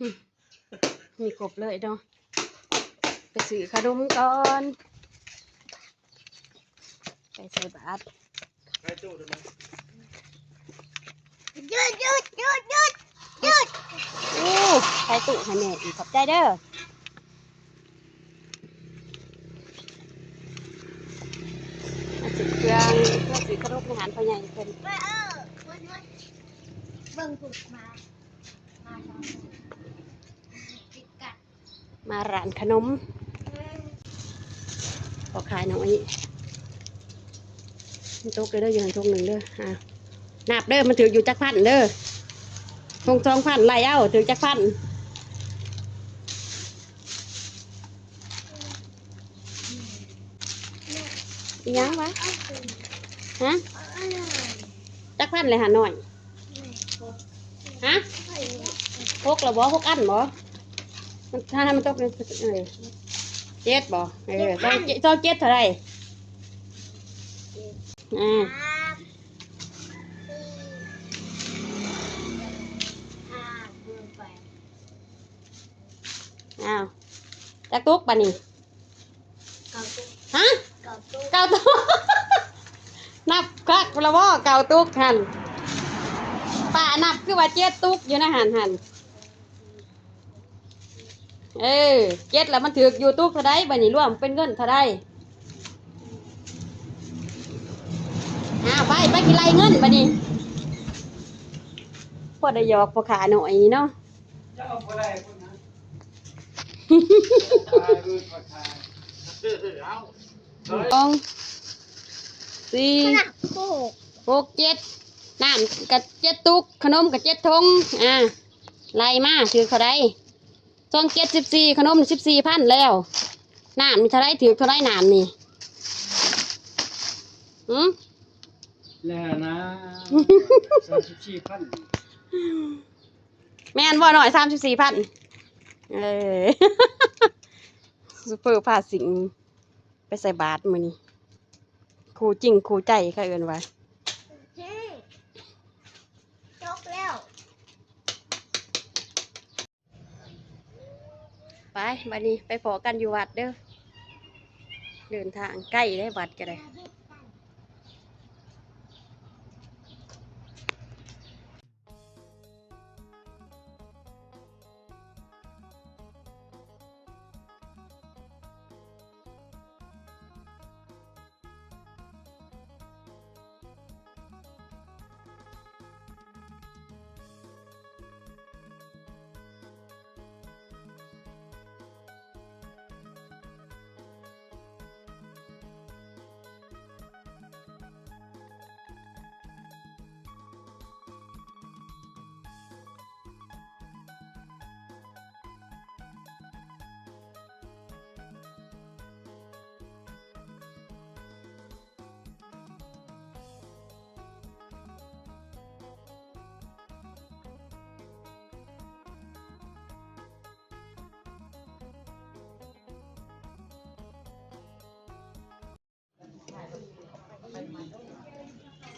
ມີຄົບເລີຍເນາະ. ໄປຊື້ຂະໜົມກ່ອນ ໄປໃສ່ບາດ. ໃຫ້ຕູ້ໄດ້ໄໝ? ຢຸດ ຢຸດ ຢຸດ ຢຸດ ຢຸດ. ໂອ້ ໃສ່ຕູ້ໃຫ້ແມ່ອີກ ຂອບໃຈເດີ. ມາຊື້ເຄື່ອງ ມາຊື້ຂະໜົມໃຫ້ຮ້ານພໍ່ໃຫຍ່ເພິ່ນ. ເບິ່ງພຸ້ນ ມາ ມາ ມາຮ້ານຂະໜົມ ພໍ່ຄ້ານ້ອຍ. ມັນຕົກເດີ ຢູ່ຫັ້ນຖົງໜຶ່ງເດີ. ອ່າ ນັບເດີ ມັນຖືກຢູ່ຈັກພັນເດີ. ຖົງສອງພັນ ໄລ່ເອົາ ຖືກຈັກພັນ. ອີຫຍັງວະ? ຮະ? ຈັກພັນແຫຼະຫານ້ອຍ? ຮະ? ຫົກແລ້ວບໍ່? ຫົກອັນບໍ່? ມັນ ຖ້າໃຫ້ມັນຕົກ ເອີ ເຈັດບໍ່? ເອີ ຊາວເຈັດ ຊາວເຈັດເທົ່າໃດ? ອ່າ ອ້າວ ຈັກຕຸກບາດນີ້? ເກົ້າຕຸກ. ຮະ? ເກົ້າຕຸກ. ເກົ້າຕຸກ. ນັບຄັກລະບໍ່ ເກົ້າຕຸກຫັ້ນ? ປ້ານັບຄືວ່າເຈັດຕຸກຢູ່ໃນຫັ້ນ ຫັ້ນ. ເອີ ເຈັດລະມັນຖືກຢູ່ຕຸກເທົ່າໃດ? ບາດນີ້ລວມເປັນເງິນເທົ່າໃດ? ອ້າວ ໄປ ໄປ ຊິໄລ່ເງິນບາດນີ້. ພໍໄດ້ຫຍອກພໍ່ຄ້ານ້ອຍນີ້ເນາະ. ເຈົ້າບໍ່ໄດ້ພຸ້ນນະ. ຕາຍເບີດພໍ່ຄ້າ. ເອົາ ສອງ ສີ່ ຫົກ ຫົກ ເຈັດ ນ້ຳກະເຈັດຕຸກ ຂະໜົມກະເຈັດຖົງ. ອ່າ ໄລ່ມາຖືກເທົ່າໃດ? ສອງເຈັດສິບສີ່ ຂະໜົມສິບສີ່ພັນແລ້ວ. ນ້ຳນີ້ເທົ່າໃດ? ຖືກເທົ່າໃດນ້ຳນີ້? ຫື? ແລ້ວນະ ສາມສິບສີ່ພັນ. ແມ່ນບໍ່ນ້ອຍ? ສາມສິບສີ່ພັນ. ເອີ ຊູເປີພາສິງໄປໃສ່ບາດມື້ນີ້ ຄູ່ຈິງຄູ່ໃຈເຂົາເອີ້ນວ່າ. ໂອເຄ ຈົບແລ້ວ. ໄປ ບາດນີ້ໄປພໍ້ກັນຢູ່ວັດເດີ. ເດີນທາງໄກເດ້ ວັດກະໄດ້.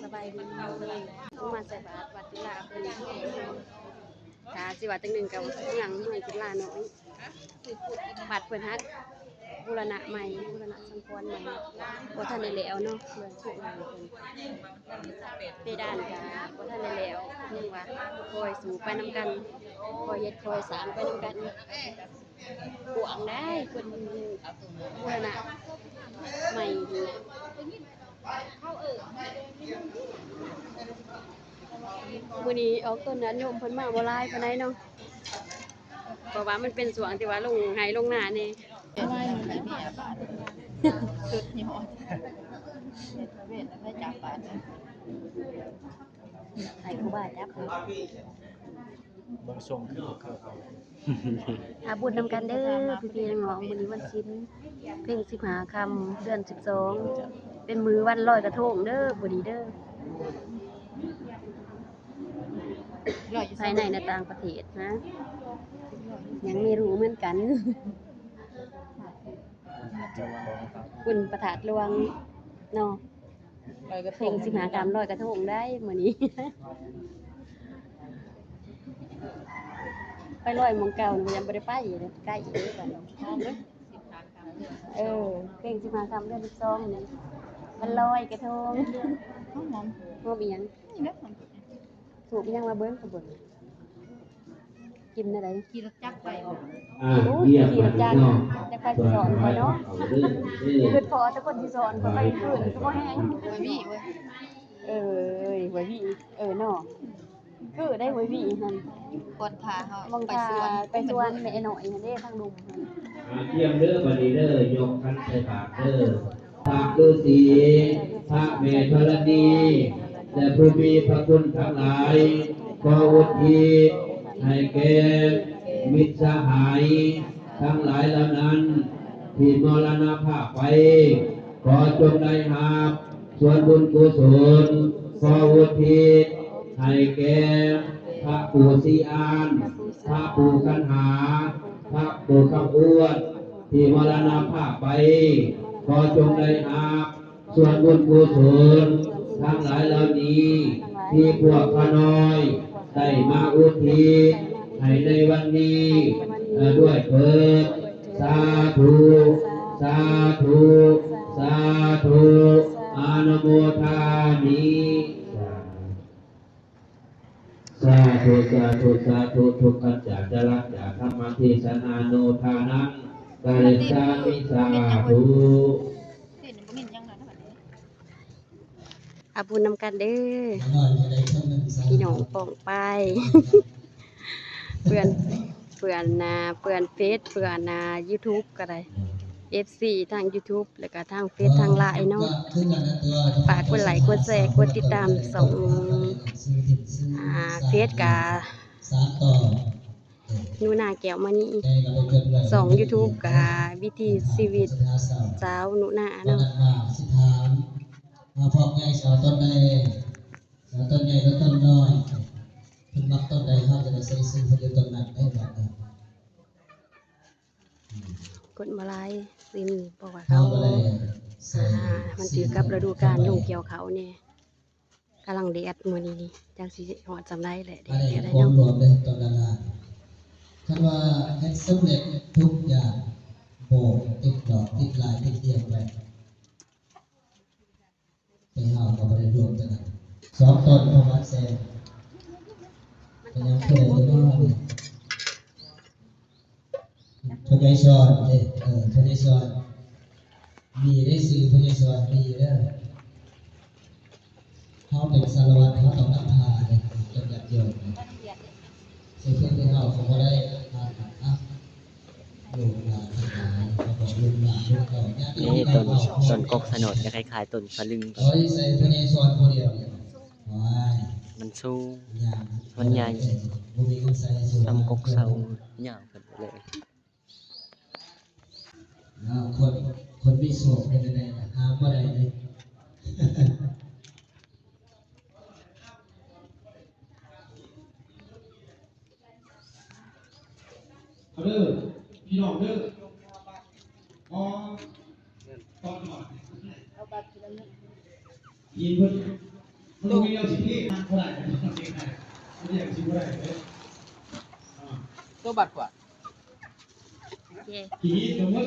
ສະບາຍດີ ມາໃສ່ບາດວັດຈຸລາເພິ່ນ. ຖ້າຊິວ່າຈັ່ງໜຶ່ງກະເມືອງ ເມືອງຈຸລານ້ອຍ ວັດເພິ່ນຫາກບູລະນະໃໝ່ ບູລະນະສັງຂອນໃໝ່ ບໍ່ທັນໄດ້ແລ້ວເນາະ ເລື່ອງໂຄງຮ່າງເພິ່ນ ເພດານກະບໍ່ທັນໄດ້ແລ້ວ ຍັງວ່າຄ່ອຍສູ້ໄປນຳກັນ ຄ່ອຍເຮັດຄ່ອຍສ້າງໄປນຳກັນ. ກວ້າງໄດ໋ ເພິ່ນບູລະນະໃໝ່ຢູ່. ມື້ນີ້ອອກຕົນຍາດໂຍມເພິ່ນມາບໍ່ຫຼາຍປານໃດເນາະ ເພາະວ່າມັນເປັນຊ່ວງທີ່ວ່າລົງໄຮ່ລົງນາແດ່. ເອົາໄວ້ມື້ນີ້ແມ່ບາດ ສຸດຍອດ ເຮັດພະເວດໃຫ້ຈັບບາດ ໃຫ້ຄູບາຈັບ. ເບິ່ງຊົງຄືບໍ່ຄືເຂົາ. ທຳບຸນນຳກັນເດີພີ່ໆນ້ອງໆ ມື້ນີ້ວັນສິນ ເພັງສິບຫ້າຄ່ຳ ເດືອນສິບສອງ ເປັນມື້ວັນລອຍກະທົງເດີ ມື້ນີ້ເດີ ພາຍໃນ ແລະ ຕ່າງປະເທດນະ ຍັງບໍ່ຮູ້ເໝືອນກັນ. ບຸນພະທາດຫຼວງເນາະ ເພັງສິບຫ້າຄ່ຳລອຍກະທົງໄດ໋ມື້ນີ້. ໄປລອຍໝ່ອງເກົ່ານີ້ຍັງບໍ່ໄດ້ໄປເດ້ ໃກ້ເດ້ບັດນີ້. ເອີ ເພງສິບຫ້າຄ່ຳເດືອນສິບສອງນີ້ ວັນລອຍກະທົງ. ຫອມ ຫອມອີ່ຫຍັງ? ນີ້ແຫຼະ ຫອມທູບ. ທູບອີ່ຫຍັງ ມາເບິ່ງ ເຂົາເບິ່ງ ກິນແນວໃດ? ຂີ່ລົດຈັກໄປບໍ່? ໂອ້ຍ ຂີ່ລົດຈັກ ຈັກໃຜຊິສອນຂ້ອຍເນາະ. ຄຶດພໍແຕ່ຄົນຊິສອນຂ້ອຍໄປຄືນຄືບໍ່ແຮງ. ເອີຍ ເອີຍ ເອີຍ ເອີຍເນາະ. ຄືໄດ້ ຫ້ວຍວີຫັ້ນ ຄວນພາເຮົາໄປສວນ ໄປສວນແມ່ນ້ອຍຫັ້ນເດ້ ທາງລຸ່ມຫັ້ນ. ອາ ກຽມເດີ ບັດນີ້ເດີ ຍົກຂັນໃສ່ບາດເດີ. ພະລືສີ ພະແມ່ທໍລະນີ ແລະ ຜູ້ມີພະຄຸນທັງຫຼາຍ ຂໍອຸທິດໃຫ້ແກ່ມິດສະຫາຍທັງຫຼາຍເຫຼົ່ານັ້ນ ທີ່ມໍລະນະພາບໄປ ຂໍຈົ່ງໄດ້ຮັບ ສ່ວນບຸນກຸສົນ ຂໍອຸທິດໃຫ້ແກ່ພະປູ່ສີອານ, ພະປູ່ຂັນຫາ, ພະປູ່ຄຳອວດ ທີ່ມໍລະນະພາບໄປ, ຂໍຈົ່ງໄດ້ຮັບສ່ວນບຸນກຸສົນທັງຫຼາຍເຫຼົ່ານີ້ ທີ່ພວກຂ້ານ້ອຍໄດ້ມາອຸທິດໃຫ້ໃນວັນນີ້ ເອີ ດ້ວຍເທີດ. ສາທຸ ສາທຸ ສາທຸ ອະນຸໂມທາມິ. ສາທຸ ສາທຸ ສາທຸ ທຸກຂັນຈາຈະລັນຈາ ທຳມະເທສະນານຸທານັງ ກະລິດສາມິ ສາທຸ. ອາບຸນນຳກັນເດີ ພີ່ນ້ອງປ້ອງປາຍ ເພື່ອນ ເພື່ອນ ອ່າ ເພື່ອນເຟສ ເພື່ອນ ອ່າ ຢູທູບກໍໄດ້ ເອັຟຊີ ທາງຢູທູບ ແລ້ວກໍທາງເຟສ ທາງລາຍເນາະ. ຝາກກົດໄລ ກົດແຊ ກົດຕິດຕາມຊ່ອງ ອ່າ ເຟສກະ ໜູນາ ແກ້ວມະນີ, ຊ່ອງຢູທູບກະ ວິຖີຊີວິດສາວໜູນາເນາະ. ມາພ້ອມໃຫຍ່ສາວຕົ້ນໃດ ສາວຕົ້ນໃຫຍ່ ແລະ ຕົ້ນນ້ອຍ ເພິ່ນມັກຕົ້ນໃດ ເຮົາຈະໄດ້ໃສ່ຊື່ເພິ່ນຢູ່ຕົ້ນນັ້ນເດ້. ຄົນບໍ່ຫຼາຍ ຊິມີ ເພາະວ່າເຂົາ ເຮົາກໍໄດ້ໃສ່ ອ່າ ມັນຖືກັບລະດູການລົງກ່ຽວເຂົ້າແດ່. ກຳລັງແດດມື້ນີ້ນີ້ ຈັກຊິຮອດສ່ຳໃດແຫຼະ ແດດກໍໄດ້ເນາະ. ລວມເດ້ ຕອນນັ້ນນະ ຄັນວ່າເຮັດສຳເລັດທຸກຢ່າງ ບໍ່ຕິດດອກ ຕິດລາຍ ຕິດດຽວໄປ ແຕ່ເຮົາກໍບໍ່ໄດ້ລວມຕົວນັ້ນ ສອງຕົ້ນ ປະມານແສນ ກໍຍັງເຫຼືອຢູ່ເນາະ. ພໍ່ໃຫຍ່ສອນເດ້ ເອີ ພໍ່ໃຫຍ່ສອນ ມີໄດ້ຊື່ພໍ່ໃຫຍ່ສອນ ມີເດີ. ເຮົາເປັນສາລະວັດ ເຮົາຕ້ອງນຳພາເດ້ ຕ້ອງຍາດໂຍມເດ້. ເຊິ່ງເພິ່ນເຮົາກໍບໍ່ໄດ້ ອ່າ ອ່າ ລູກຫຼານທັງຫຼາຍ ເຂົາກໍລຸ້ນຫຼານລຸ້ນເກົ່າ ຍາດຕິ ນີ້ຕົ້ນ ຕົ້ນກົກສະໜົດ ຈະຄ້າຍໆຕົ້ນສະລຶງ. ເອີຍ ໃສ່ພໍ່ໃຫຍ່ສອນຜູ້ດຽວນີ້ ໂອ້ຍ ມັນສູງ ມັນໃຫຍ່ ບໍ່ມີຄົນໃສ່ ສ່ຳກົກເສົາ ຍາວຂຶ້ນໄປເລີຍ. ເນາະ ຄົນ ຄົນມີໂຊກເປັນຈັ່ງໃດ ຫາບໍ່ໄດ້ເດ້. ເອົາເດີ ພີ່ນ້ອງເດີ ອໍ ຕອນກ່ອນ ເອົາບັດທີລະໜຶ່ງ ຍິງເພິ່ນ ມັນບໍ່ມີແນວຊິເພ ນັ່ງບໍ່ໄດ້ ມັນເພໄດ້ ມັນແຍກຊິບໍ່ໄດ້ເດ້. ອ່າ ໂຕບັດກວ່າ ໂອເຄ ທີນີ້ສົມມຸດ